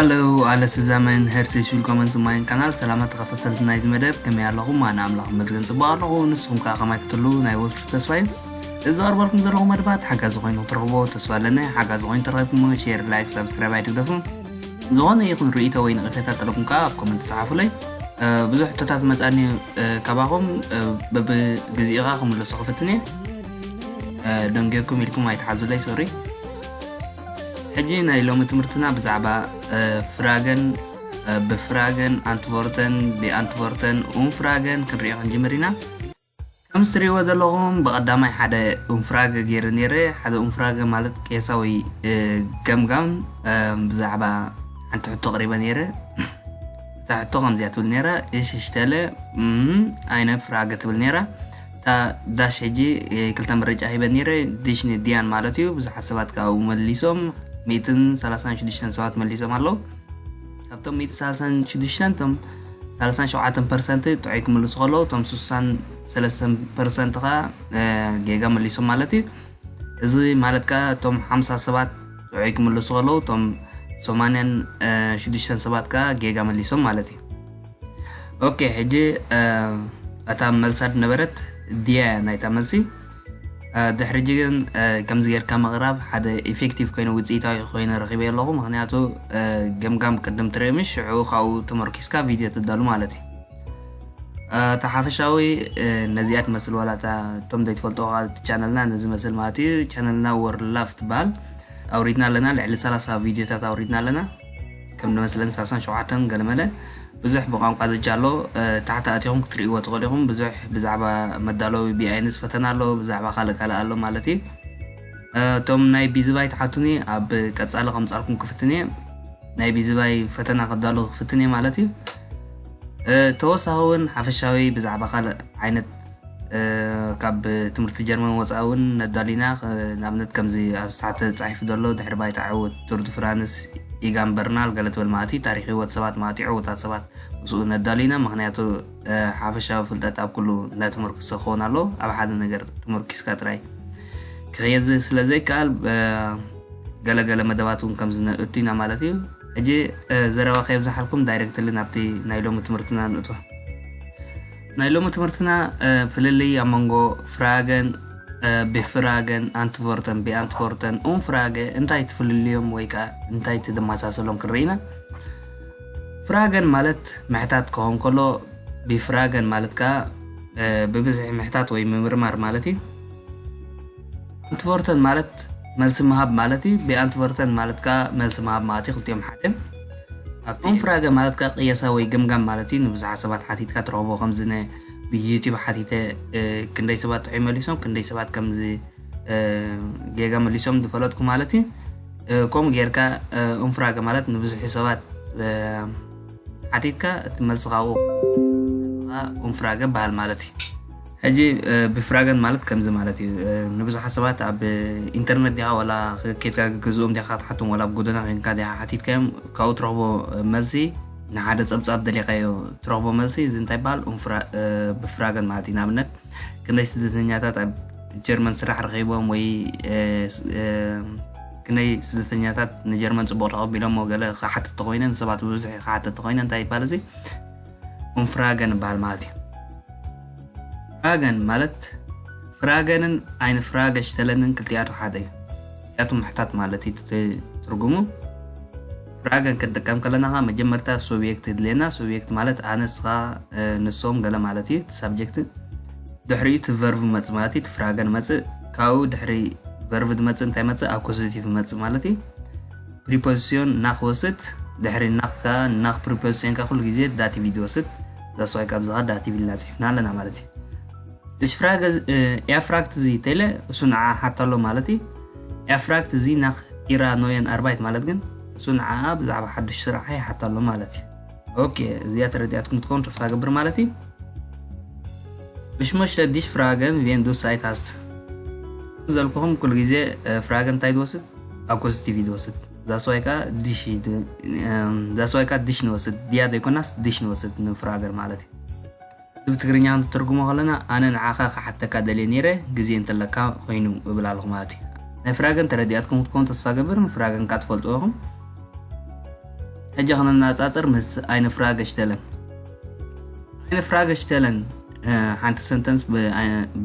Hello, alle zusammen, herzlich willkommen zu meinem Kanal. ሰላማት ተኸታተልቲ ናይዚ መደብ፣ ከመይ ኣለኹም? ኣነ ኣምላኽ ይመስገን ጽቡቕ ኣለኹ። ንስኹም ከኣ ከማይ ክትህሉ ናይ ወትሩ ተስፋ እዩ። እዚ ዘቕርበልኩም ዘለኹ መደባት ሓጋዚ ኮይኑ ክትረኽቦ ተስፋ ኣለኒ። ሓጋዚ ኮይኑ ተረኺብኩሞ ሼር፣ ላይክ፣ ሳብስክራይብ ኣይትግደፉ። ዝኾነ ይኹን ርእይቶ ወይ ነቐፌታ ኣለኩም ከኣ ኣብ ኮመንት ጸሓፉለይ። እ፣ ብዙሕ ሕቶታት መጻኒ፣ እ፣ ካባኹም፣ እ፣ በብግዚኡ ከኣ ክምልሶ ክፍትን እየ። እ፣ ደንጊየኩም ኢልኩም ኣይትሓዙለይ፣ ሶሪ። ሕጂ ናይ ሎሚ ትምህርትና ብዛዕባ፣ እ፣ ፍራገን፣ እ፣ ብፍራገን፣ ኣንትቮርተን፣ ቢኣንትቮርተን፣ ኡምፍራገን ክንሪኦ ክንጅምር ኢና። ከም እትሪእዎ ዘለኹም ብቐዳማይ ሓደ ኡምፍራገ ገይረ ነይረ። ሓደ ኡምፍራገ ማለት ቄሳ ወይ፣ እ፣ ገምጋም፣ እ፣ ብዛዕባ ሓንቲ ሕቶ ኣቕሪበ ነይረ። እታ ሕቶ ከምዚኣ ትብል ነይራ፣ እሽ እሽተለ፣ እም፣ ኣይነ ፍራገ ትብል ነይራ። እታ ዳሽ ሕጂ፣ እ፣ ክልተ ምርጫ ሂበ ነይረ። ድሽ ንድያን ማለት እዩ። ብዙሓት ሰባት ካብኡ መሊሶም፣ ሚእትን ሰላሳን ሽዱሽተን ሰባት መሊሶም ኣለዉ። ካብቶም ሚእትን ሰላሳን ሽዱሽተን፣ እቶም ሰላሳን ሸውዓተን ፐርሰንት ጥዑይ ክምልሱ ከለዉ፣ እቶም ስሳን ሰለስተን ፐርሰንት ኸኣ፣ እ፣ ጌጋ መሊሶም ማለት እዩ። እዚ ማለት ከኣ እቶም ሓምሳ ሰባት ጥዑይ ክምልሱ ከለዉ፣ እቶም ሰማንያን ሽዱሽተን ሰባት ከኣ ጌጋ መሊሶም ማለት እዩ። ኦኬ፣ ሕጂ፣ እ፣ እታ መልሳ ዝነበረት ድያ ናይታ መልሲ። እ፣ ድሕሪ ሕጂ ግን፣ እ፣ ከምዚ ጌርካ ምቕራብ ሓደ ኢፌክቲቭ ኮይኑ ውጽኢታዊ ኮይኑ ረኺበዮ ኣለኹ። ምኽንያቱ፣ እ፣ ገምጋም ቅድም ትርኢ ምሽ ሽዑ ካብኡ ተመርኪስካ ቪድዮ ተዳሉ ማለት እዩ። እ፣ እታ ሓፈሻዊ፣ እ፣ ነዚኣ ትመስል ዋላ እታ እቶም ዘይትፈልጥዎ ከኣ እቲ ቻነልና ነዚ መስል ማለት እዩ። ቻነልና ወርልድ ላፍ ትበሃል። ኣውሪድና ኣለና፣ ልዕሊ ሰላሳ ቪድዮታት ኣውሪድና ኣለና። ከም ዝመስለኒ ሰላሳን ሸውዓተን ገለመለ። ብዙሕ ብቋንቋ ዘጃ ኣሎ። እ፣ ታሕቲ ኣቲኹም ክትርእይዎ ትኽእሉ ኢኹም። ብዙሕ ብዛዕባ መዳለዊ ቢኣይንስ ፈተና ኣሎ፣ ብዛዕባ ካልእ ካልእ ኣሎ ማለት እዩ። እ፣ እቶም ናይ ቢዝባይ ትሓቱኒ ኣብ ቀጻሊ ከምጻልኩም ክፍትን እየ። ናይ ቢዝባይ ፈተና ከዳሉ ክፍትን እየ ማለት እዩ። እ፣ ተወሳኺ እውን ሓፈሻዊ ብዛዕባ ካልእ ዓይነት፣ እ፣ ካብ ትምህርቲ ጀርመን ወፃኢ እውን ነዳሉ ኢና። እ፣ ንኣብነት ከምዚ ኣብ ታሕቲ ተፃሒፉ ዘሎ ድሕሪ ባይታ ዕውት ቱር ድ ፍራንስ ኢጋን በርናል ገለ ትብል ማለት እዩ። ታሪክ ህይወት ሰባት ማለት እዩ። ዕውታት ሰባት ምስኡ ነዳሉ ኢና። ምክንያቱ፣ እ፣ ሓፈሻዊ ፍልጠት ኣብ ኩሉ እንዳተመርኮሰ ክኸውን ኣለዎ። ኣብ ሓደ ነገር ተመርኪስካ ጥራይ ክኸየድ ዘ-፣ ስለ ዘይከኣል፣ እ፣ ገለገለ መደባት እውን ከም ዝነእቱ ኢና ማለት እዩ። ሕጂ፣ እ፣ ዘረባ ከየብዝሓልኩም ዳይሬክትሊ ናብቲ ናይ ሎሚ ትምህርትና ንእቶ። ናይ ሎሚ ትምህርትና፣ እ፣ ፍልልይ ኣብ መንጎ ፍራገን፣ እ፣ ብፍራገን፣ ኣንትቮርተን፣ ብኣንትቮርተን፣ ኡምፍራገ እንታይ ትፍልልዮም ወይ ከኣ እንታይ ትደመሳሰሎም ክንርኢ ኢና። ፍራገን ማለት ምሕታት ክኸውን ከሎ፣ ብፍራገን ማለት ከኣ፣ እ፣ ብብዝሒ ምሕታት ወይ ምምርማር ማለት እዩ። ኣንትቮርተን ማለት መልሲ ምሃብ ማለት እዩ። ብኣንትቮርተን ማለት ከኣ መልሲ ምሃብ ማለት እዩ። ክልቲኦም ሓደ። ኣብቲ ኡምፍራገ ማለት ከኣ ቅየሳ ወይ ግምጋም ማለት እዩ። ንብዙሓት ሰባት ሓቲትካ ትረኽቦ፣ ከምዚ ነ-፣ ብዩቲዩብ ሓቲተ፣ እ፣ ክንደይ ሰባት ጥዑይ መሊሶም፣ ክንደይ ሰባት ከምዚ፣ እ፣ ጌጋ መሊሶም ዝፈለጥኩ ማለት እዩ። እ፣ ከምኡ ጌርካ፣ እ፣ ኡምፍራገ ማለት ንብዝሒ ሰባት፣ እ፣ ሓቲትካ እቲ መልሲ ካብኡ ኡምፍራገ በሃል ማለት እዩ። ሕጂ፣ እ፣ ብፍራገን ማለት ከምዚ ማለት እዩ። እ፣ ንብዙሓት ሰባት ኣብ ኢንተርነት ዲኻ ዋላ ኬድካ ገዝኦም ዲኻ ክትሓቶም ዋላ ኣብ ጎደና ኮይንካ ዲኻ ሓቲትካዮም ካብኡ ትረኽቦ መልሲ ንሓደ ጸብጻብ ደሊኻዮ ትረኽቦ መልሲ እዚ እንታይ ይበሃል? ኡምፍራ-፣ እ፣ ብፍራገን ማለት እዩ። ንኣብነት ክንደይ ስደተኛታት ኣብ ጀርመን ስራሕ ረኺቦም ወይ፣ እ፣ ስ-፣ እ፣ ክንደይ ስደተኛታት ንጀርመን ጽቡቕ ተቐቢሎሞ ገለ ክሓትት ተኾይነ፣ ንሰባት ብብዝሒ ክሓትት ተኾይነ እንታይ ይበሃል እዚ? ኡምፍራገን ይበሃል ማለት እዩ። ፍራገን ማለት ፍራገንን ኣይነ ፍራገ ሽተለንን ክልቲኣቱ ሓደ እዩ። ክልቲኣቱ ምሕታት ማለት እዩ እቲ ትርጉሙ። ፍራገን ክንጥቀም ከለና ኸዓ መጀመርታ ሱብየክት የድልየና። ሱብየክት ማለት ኣነ፣ ንስኻ፣ እ፣ ንሶም ገለ ማለት እዩ። እቲ ሳብጀክት ድሕሪኡ እቲ ቨርብ መጽእ ማለት እዩ። እቲ ፍራገን መጽእ ካብኡ ድሕሪ ቨርብ ዝመጽእ እንታይ መጽእ? ኣኩዚቲቭ መጽእ ማለት እዩ። ፕሪፖዚሲዮን ናኽ ወስድ፣ ድሕሪ ናኽ ከኣ ናኽ ፕሪፖዚሲዮን ከኣ ኩሉ ግዜ ዳቲቭ እዩ ዝወስድ። ዛስዋይ ካብዚ ኸኣ ዳቲቭ ኢልና ጽሒፍና ኣለና ማለት እዩ። እሽ ፍራገ፣ እ፣ ኤፍራግት እዚ ተይለ እሱ ንዓ ሓታሎ ማለት እዩ። ኤፍራግት እዚ ናኽ ኢራ ኖየን ኣርባይት ማለት ግን እሱ ንዓ ብዛዕባ ሓድሽ ስራሕ ይሓታሎ ማለት እዩ። ኦኬ፣ እዚኣ ተረዲኣትኩም ትኸውን ተስፋ ገብር ማለት እዩ። እሽ ሞሽ ዲሽ ፍራገን ቬን ዱ ሳይት ሃስት። ዘልኩኹም ኩሉ ግዜ፣ እ፣ ፍራገን እንታይ ዝወስድ? ኣኩዚቲቭ እዩ ዝወስድ። ዛስዋይ ከኣ ዲሽ እዩ ድ-፣ እም፣ ዛስዋይ ከኣ ዲሽ ንወስድ። ድያ ዘይኮናስ ዲሽ ንወስድ ንፍራገን ማለት እዩ። ብትግርኛ ክንትርጉሞ ከለና፣ ኣነ ንዓኻ ክሓተካ ደልየ ነይረ፣ ግዜ እንተለካ ኮይኑ እብል ኣለኹ ማለት እዩ። ናይ ፍራገን ተረዲኣትኩም ክትኮኑ ተስፋ ገብር፣ ንፍራገን ከኣ ትፈልጥዎ ኢኹም። ሕጂ ክነነጻጽር ምስ ኣይነ ፍራገ ሽተለን። ኣይነ ፍራገ ሽተለን ሓንቲ ሰንተንስ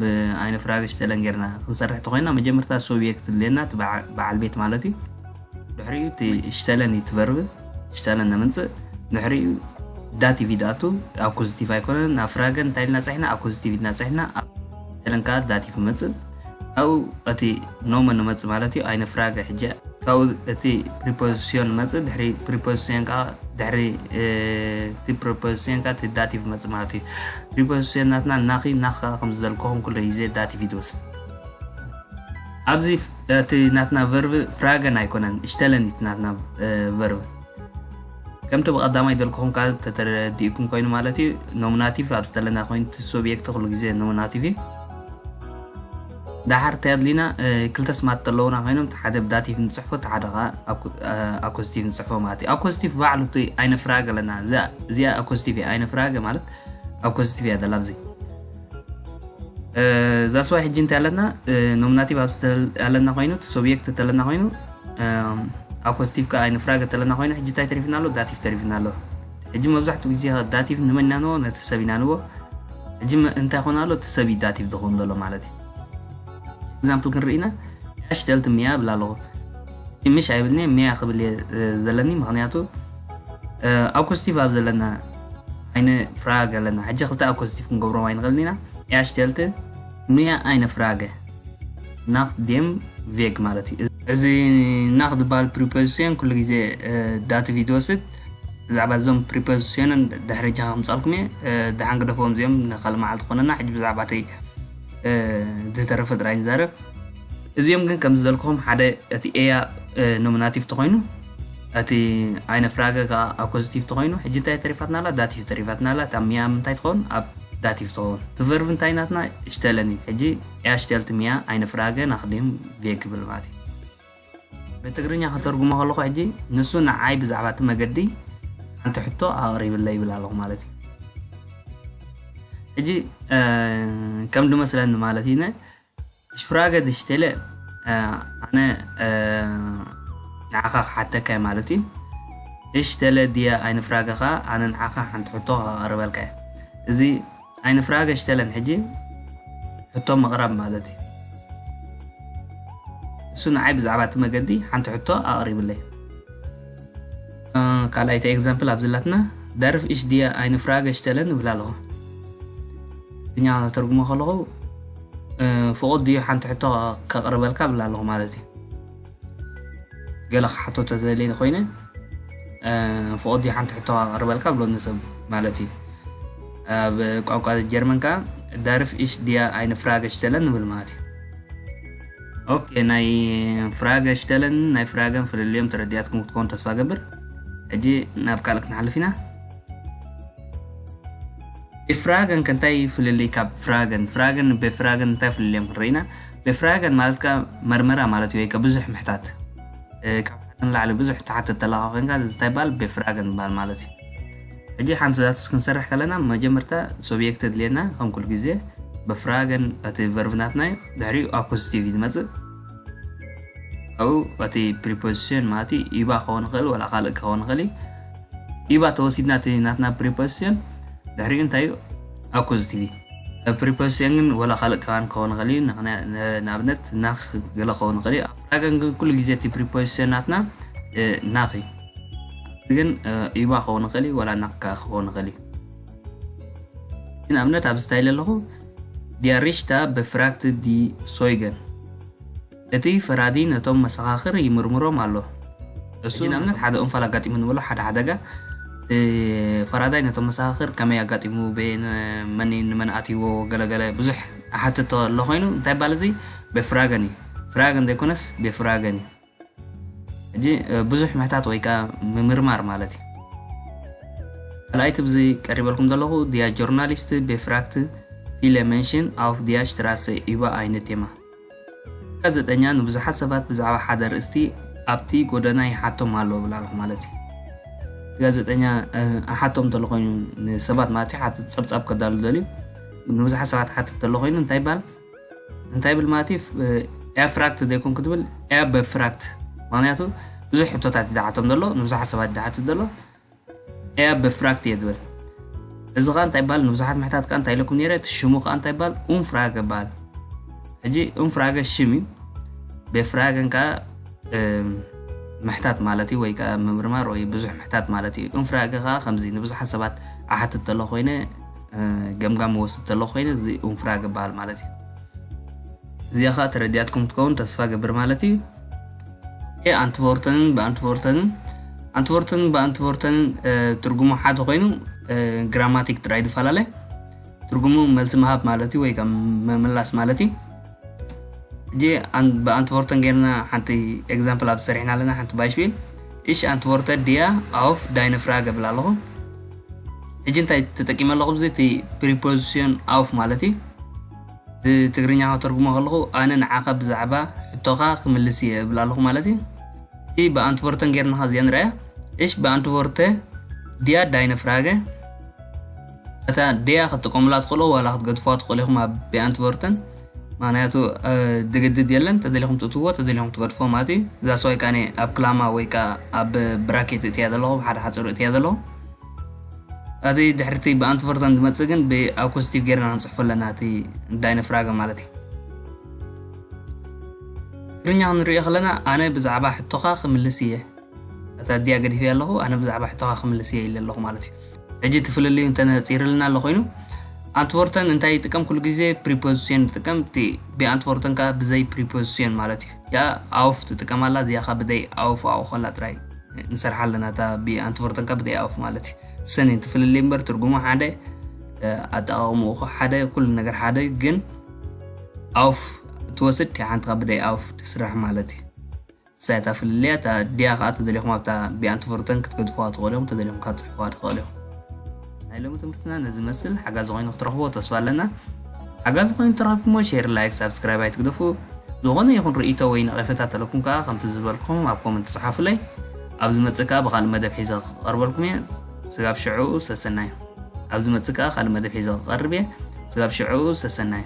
ብኣይነ ፍራገ ሽተለን ጌርና ክንሰርሕ ተኮይና መጀመርታ ሶብየክት ድልየና በዓል ቤት ማለት እዩ። ድሕሪኡ እቲ ሽተለን እዩ ትቨርብ። ሽተለን ነምንፅእ። ድሕሪኡ ዳቲቭ ይድኣቱ። ኣኩዝቲቭ ኣይኮነን። ኣብ ፍራገ እንታይ ኢልና ፅሕና? ኣኩዝቲቭ ኢልና ፅሕና። ሽተለን ከዓ ዳቲቭ መፅእ። ካብኡ እቲ ኖመን ንመፅእ ማለት እዩ። ኣይነ ፍራገ ሕጂ ካብኡ እቲ ፕሪፖዚሽን መፅእ። ድሕሪ ፕሪፖዚሽን ከዓ ድሕሪ እቲ ፕሪፖዚሽን ከዓ እቲ ዳቲቭ መፅእ ማለት እዩ። ፕሪፖዚሽን ናትና ናኺ ናኻ ከም ዝደልኩኹም ኩሉ ግዜ ዳቲቭ ይትወስድ። ኣብዚ እቲ ናትና ቨርብ ፍራገን ኣይኮነን፣ ሽተለን እቲ ናትና ቨርብ። ከምቲ ብቐዳማይ ደልኩኹም ካል ተተረዲእኩም ኮይኑ ማለት እዩ። ኖሚናቲቭ ኣብ ዝተለና ኮይኑ እቲ ሶብየክት ኩሉ ግዜ ኖሚናቲቭ እዩ። ዳሓር እንታይ ኣድሊና? ክልተ ስማት ተለውና ኮይኖም ሓደ ብዳቲቭ ንፅሕፎ ሓደ ከዓ ኣኮስቲቭ ንፅሕፎ ማለት እዩ። ኣኮስቲቭ ባዕሉ እቲ ኣይነ ፍራገ ኣለና። እዚኣ ኣኮስቲቭ እያ። ኣይነ ፍራገ ማለት ኣኮስቲቭ እያ ደላ ኣብዚ እዛ ስዋ ሕጂ እንታይ ኣለና? ኖሚናቲቭ ኣብ ኣለና ኮይኑ እቲ ሶብየክት ተለና ኮይኑ ኣኮስቲቭ ከዓ ኣይነ ፍራገ ተለና ኮይኑ ሕጂ እንታይ ተሪፍና ኣሎ? ዳቲቭ ተሪፍና ኣሎ። ሕጂ መብዛሕትኡ ግዜ ዳቲቭ ንመን ኢና ንዎ? ነቲ ሰብ ኢና ንዎ። ሕጂ እንታይ ኾን ኣሎ? እቲ ሰብ እዩ ዳቲቭ ዝኸውን ዘሎ ማለት እዩ። ኤግዛምፕል ክንርኢና ያሽተልት ሚያ እብል ኣለኹ። ምሽ ኣይብልኒ ሚያ ክብል እየ ዘለኒ። ምክንያቱ ኣኮስቲቭ ኣብ ዘለና ኣይነ ፍራገ ኣለና። ሕጂ ክልተ ኣኮስቲቭ ክንገብሮም ኣይንኽእልን ኢና። ያሽተልት ሚያ ኣይነ ፍራገ ናክ ዴም ቬግ ማለት እዩ። እዚ ናክ ዝበሃል ፕሪፖዚሽን ኩሉ ግዜ ዳቲቭ እዩ ዝወስድ። ብዛዕባ እዞም ፕሪፖዚሽንን ድሕሪ ጃ ከምፃልኩም እየ። ደሓን ግደፍዎም እዚኦም ንካልእ መዓልቲ ኮነና። ሕጂ ብዛዕባ እቲ ዝተረፈ ጥራይ ንዛረብ። እዚኦም ግን ከም ዝደልኩኹም ሓደ እቲ ኤያ ኖሚናቲቭ ተኾይኑ እቲ ኣይነ ፍራገ ከዓ ኣኮዚቲቭ ተኾይኑ ሕጂ እንታይ ተሪፋትና ኣላ? ዳቲቭ ተሪፋትና ኣላ። እታ ሚያ ምንታይ ትኸውን? ኣብ ዳቲቭ ትኸውን። እቲ ቨርብ እንታይ ናትና? ሽተለን እዩ። ሕጂ ኤያ ሽተልት ሚያ ኣይነ ፍራገ ናክ ዴም ቬግ ይብል ማለት እዩ። ብትግርኛ ከተርጉሞ ከለኹ ሕጂ ንሱ ንዓይ ብዛዕባ እቲ መገዲ ሓንቲ ሕቶ ኣቕሪብለይ ይብል ኣለኹ ማለት እዩ። ሕጂ ከም ዝመስለኒ ማለት እዩ Ich frage dich Stelle ኣነ ንዓኻ ክሓተካ ማለት እዩ። Ich stelle dir eine Frage ከዓ ኣነ ንዓኻ ሓንቲ ሕቶ ከቕርበልካ እየ። እዚ eine Frage stellen ሕጂ ሕቶ ምቕራብ ማለት እዩ። እሱ ንዓይ ብዛዕባ እቲ መገዲ ሓንቲ ሕቶ ኣቕሪብለይ። ካልኣይቲ ኤግዛምፕል ኣብዚ ላትና Darf ich dir eine Frage stellen እብል ኣለኹ። ብኛ ተርጉሞ ከለኹ ፍቑድ ድዩ ሓንቲ ሕቶ ከቕርበልካ እብል ኣለኹ ማለት እዩ። ገለ ክሓቶ ተዘልየ ኮይነ ፍቑድ ድዩ ሓንቲ ሕቶ ከቕርበልካ ብሎ ንሰብ ማለት እዩ። ኣብ ቋንቋ ጀርመን ከዓ Darf ich dir eine Frage stellen ንብል ማለት እዩ። ኦኬ፣ ናይ ፍራገ ሽተለን ናይ ፍራገን ፍልልዮም ተረዲኣትኩም ክትከውን ተስፋ ገብር። ሕጂ ናብ ካልእ ክንሓልፍ ኢና። ብፍራገን ከንታይ ፍልልይ ካብ ፍራገን ፍራገን ብፍራገን እንታይ ፍልልዮም ክንርኢና። ብፍራገን ማለት ከዓ መርመራ ማለት እዩ ወይ ከዓ ብዙሕ ምሕታት ካብ ሓደ ንላዕሊ ብዙሕ ተሓተት ተለካ ኮይንካ እንታይ ይበሃል? ብፍራገን ይበሃል ማለት እዩ። ሕጂ ሓንቲ ዛትስ ክንሰርሕ ከለና መጀመርታ ሶብየክት ድልየና ከም ኩሉ ግዜ ብፍራገን እቲ ቨርቭ ናትና እዩ። ድሕሪኡ ኣኮስቲቭ እዩ ዝመፅእ። ኣብኡ እቲ ፕሪፖዚሽን ማለት እዩ ኢባ ክኸውን ይኽእል ወላ ካልእ ክኸውን ይኽእል እዩ። ኢባ ተወሲድና እቲ ናትና ፕሪፖዚሽን ድሕሪኡ እንታይ እዩ? ኣኮስቲቭ እዩ። ፕሪፖዚሽን ግን ወላ ካልእ ከማን ክኸውን ይኽእል እዩ። ንኣብነት ናኽ ገለ ክኸውን ይኽእል እዩ። ኣብ ፍራገን ግን ኩሉ ግዜ እቲ ፕሪፖዚሽን ናትና ናኽ እዩ። ግን ኢባ ክኸውን ይኽእል እዩ ወላ ናካ ክኸውን ይኽእል እዩ። ንኣብነት ኣብዚ እንታይ ኢለ ኣለኹ? Der Richter befragt die Zeugen። እቲ ፈራዲ ነቶም መሰኻኽር ይምርምሮም ኣሎ። እሱ ንኣብነት ሓደ እንፋል ኣጋጢሙ ንብሎ ሓደ ሓደጋ ፈራዳይ ነቶም መሰኻኽር ከመይ ኣጋጢሙ መን ንመን ኣትይዎ ገለገለ ብዙሕ ኣሓትቶ ኣሎ ኮይኑ እንታይ ባል እዚ ብፍራገን እዩ። ፍራገን ዘይኮነስ ብፍራገን እዩ። ሕጂ ብዙሕ ምሕታት ወይ ከዓ ምምርማር ማለት እዩ። ካልኣይቲ ብዚ ቀሪበልኩም ዘለኹ ዲያ ጆርናሊስት ቤፍራክት ፊለ መንሽን ኣውፍ ዲያ ሽትራሰ ኢባ ኣይነት ቴማ ጋዜጠኛ ንብዙሓት ሰባት ብዛዕባ ሓደ ርእስቲ ኣብቲ ጎደና ይሓቶም ኣሎ ብላለኹ ማለት እዩ። ጋዜጠኛ ኣሓቶም ተሎ ኮይኑ ንሰባት ማለት እዩ ሓደ ፀብፃብ ከዳሉ ደልዩ ንብዙሓት ሰባት ሓትት ተሎ ኮይኑ እንታይ ይበሃል? እንታይ ብል ማለት እዩ? ኤፍራክት ዘይኮን ክትብል ኤበፍራክት። ምክንያቱ ብዙሕ ሕቶታት ይደሓቶም ዘሎ፣ ንብዙሓት ሰባት ይደሓትት ዘሎ። እያ ብፍራክት እየ ዝብል። እዚ ኸዓ እንታይ ይባል? ንብዙሓት ምሕታት ከኣ እንታይ ኢለኩም ነይረ? እቲ ሽሙ ከኣ እንታይ ይባል? ኡምፍራገ ይባል። ሕጂ ኡምፍራገ ሽም እዩ። ብፍራገን ከኣ ምሕታት ማለት እዩ፣ ወይ ከዓ ምምርማር ወይ ብዙሕ ምሕታት ማለት እዩ። ኡምፍራገ ከኣ ከምዚ ንብዙሓት ሰባት ኣሓትት ተሎ ኮይነ፣ ገምጋም ወስድ ተሎ ኮይነ፣ እዚ ኡምፍራገ ይበሃል ማለት እዩ። እዚኣ ከኣ ተረዲኣትኩም ትከውን ተስፋ ገብር ማለት እዩ። ኣንትቮርተንን ብኣንትቮርተንን ኣንትቮርተንን ብኣንትቮርተንን ትርጉሙ ሓደ ኮይኑ፣ ግራማቲክ ጥራይ ዝፈላለ። ትርጉሙ መልሲ ምሃብ ማለት እዩ፣ ወይ ከዓ ምምላስ ማለት እዩ። ሕጂ ብኣንትቮርተን ጌርና ሓንቲ ኤግዛምፕል ኣብ ሰሪሕና ኣለና። ሓንቲ ባይሽፒል፣ እሽ ኣንትቮርተ ዲያ ኣውፍ ዳይነ ፍራገ ብል ኣለኹ። ሕጂ እንታይ ተጠቂመ ኣለኹ? ብዚ እቲ ፕሪፖዚሽን ኣውፍ ማለት እዩ። ብትግርኛ ከተርጉሞ ከለኹ ኣነ ንዓኻ ብዛዕባ ሕቶኻ ክምልስ እየ እብል ኣለኹ ማለት እዩ። እቲ ብኣንትቮርተን ጌርና ከዚኣ ንርኣያ። እሽ ብኣንትቮርተ ዲያ ዳይነ ፍራገ። እታ ዲያ ክትጥቀሙላ ትኽእሉ ዋላ ክትገድፍዋ ትኽእሉ ኢኹም ኣብ ብኣንትቮርተን። ምክንያቱ ድግድድ የለን፣ ተደሊኹም ትእትዎ ተደሊኹም ትገድፍዎ ማለት እዩ። እዛ ሰዋይ ከኣ ኣብ ክላማ ወይ ከዓ ኣብ ብራኬት እትያ ዘለኹ፣ ሓደ ሓፂሩ እትያ ዘለኹ። እቲ ድሕርቲ ብኣንትቨርተን ዝመጽእ ግን ብኣኩስቲቭ ጌርና ክንጽሕፎ ኣለና፣ እቲ ዳይነፍራገ ማለት እዩ። ትግርኛ ክንሪኦ ከለና ኣነ ብዛዕባ ሕቶኻ ክምልስ እየ። እታ ድያ ገዲፈ ኣለኹ፣ ኣነ ብዛዕባ ሕቶኻ ክምልስ እየ ኢለ ኣለኹ ማለት እዩ። ሕጂ እቲ ፍልልዩ እንተነጺርልና ኣሎ ኮይኑ፣ ኣንትቨርተን እንታይ ይጥቀም? ኩሉ ግዜ ፕሪፖዚሽን ይጥቀም። እቲ ብኣንትቨርተን ከኣ ብዘይ ፕሪፖዚሽን ማለት እዩ። ያ ኣውፍ ትጥቀም ኣላ፣ እዚኣ ከኣ ብዘይ ኣውፍ ኣውኸላ ጥራይ ንሰርሓ ኣለና። እታ ብኣንትቨርተን ከኣ ብዘይ ኣውፍ ማለት እዩ። ሰን እቲ ፍልልይ እምበር ትርጉሙ ሓደ፣ ኣጠቓቕምኡ ሓደ፣ ኩሉ ነገር ሓደ፣ ግን ኣውፍ ትወስድ፣ እታ ሓንቲ ከኣ ብዘይ ኣውፍ ትስራሕ ማለት እዩ። ሳይታ ፍልልያ እታ ድያ ከኣ ተደሊኹም ኣብታ ብኣንትቨርተን ክትገድፍዋ ትኽእሉ ኢኹም፣ ተደሊኹም ካብ ጽሕፍዋ ትኽእሉ ኢኹም። ናይ ሎሚ ትምህርትና ነዚ መስል ሓጋዚ ኮይኑ ክትረኽብዎ ተስፋ ኣለና። ሓጋዚ ኮይኑ ተረኺብኩሞ ሼር፣ ላይክ፣ ሳብስክራይብ ኣይትግደፉ። ዝኾነ ይኹን ርእይቶ ወይ ነቐፌታ ተለኩም ከኣ ከምቲ ዝበልኩም ኣብ ኮመንት ጽሓፉለይ። ኣብ ዝመጽእ ከኣ ብኻልእ መደብ ሒዘ ክቐርበልኩም እየ። ስጋብ ሽዑ ሰሰናዩ። ኣብ ዝመጽእ ከኣ ካልእ መደብ ሒዘ ክቐርብ እየ። ስጋብ ሽዑ ሰሰናዩ።